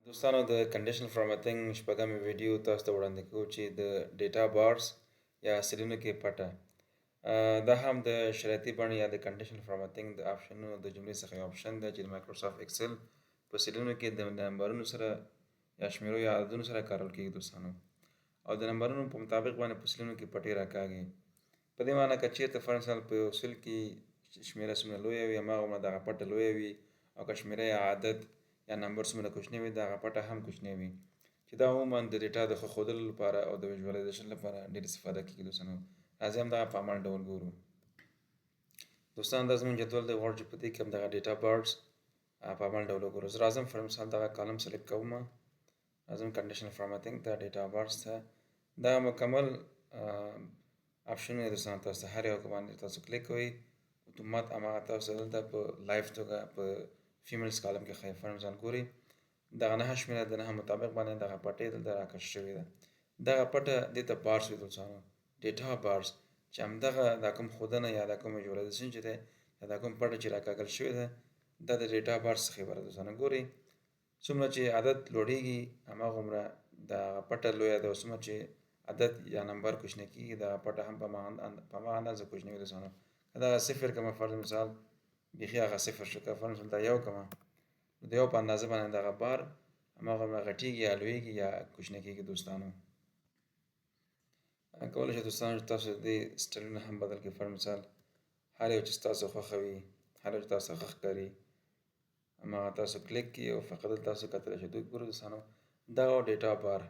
دوستانو، د کنډیشن فارمټینګ شپږمې ویډیو تاسو ته وړاندې کوو چې د ډیټا بارز یا سلونو کې پټه، دا هم د شرایطي بڼې یا د کنډیشن فارمټینګ د آپشنونو د جملې څخه یو آپشن دی چې د مایکروسافټ اکسل په سلونو کې د نمبرونو سره یا شمیرو یا عددونو سره کارول کېږي دوستانو، او د نمبرونو په مطابق باندې په سلونو کې پټې راکاږي. په دې معنی که چېرته فرض مثال په یو سل کې شمیره څومره لویه وي، هماغومره دغه پټه لویه وي، او که شمیره یا عدد یا نمبر څومره کوچنی وي، دغه پټه هم کوچنی وي، چې دا عموما د ډیټا د ښه ښودلو لپاره او د ویژوالایزیشن لپاره ډېر استفاده کېږي دوستانو. راځئ هم دغه په عمل ډول ګورو دوستان. دا زموږ جدول دی، غواړو چې په دې کې هم دغه ډیټا بارز په عمل ډول وګورو. زه راځم، فرض مثال دغه کالم سلیکټ کوم، راځم کنډیشن فارمټینګ ته، ډیټا بارز ته. دا مکمل آپشنونه دوستان، تاسو هر یو باندې تاسو کلیک کوئ، اتومات هماغه تاسو دلته په لایف توګه په فیمیلز کالم کې ښایي. فرض مثال ګورئ، دغه 9 شمېره د 9 مطابق باندې دغه پټۍ دلته راکش شوې ده. دغه پټه دې ته بارز وي دوستانو، ډیټا بارز، چې همدغه دا کوم ښودنه یا دا کوم ویژوالایزیشن چې دی یا دا کوم پټه چې راکاږل شوې ده، دا د ډیټا بارز څخه عبارت دوستانو. ګورئ، څومره چې عدد لوړېږي هماغومره دغه پټه لویه ده، او څومره چې عدد یا نمبر کوچنی کېږي دغه پټه هم په هماغه اندازه کوچنی وي دوستانو. که دغه صفر کومه، فرض مثال بیخي هغه صفر شو، که فرض مثال دا یو کومه، د یو په اندازه باندې دغه بار هماغومره غټېږي یا لویږي یا کوچنی کېږي دوستانو. کولی شئ دوستانو چې تاسو د دې سټایلونه هم بدل کړئ. فرض مثال هر یو چې ستاسو خوښه وي، هر یو چې تاسو ښه ښکاري، هماغه تاسو کلیک کړئ او فقط تاسو کتلی شئ. دوی ګورئ دوستانو، دغه ډیټا بار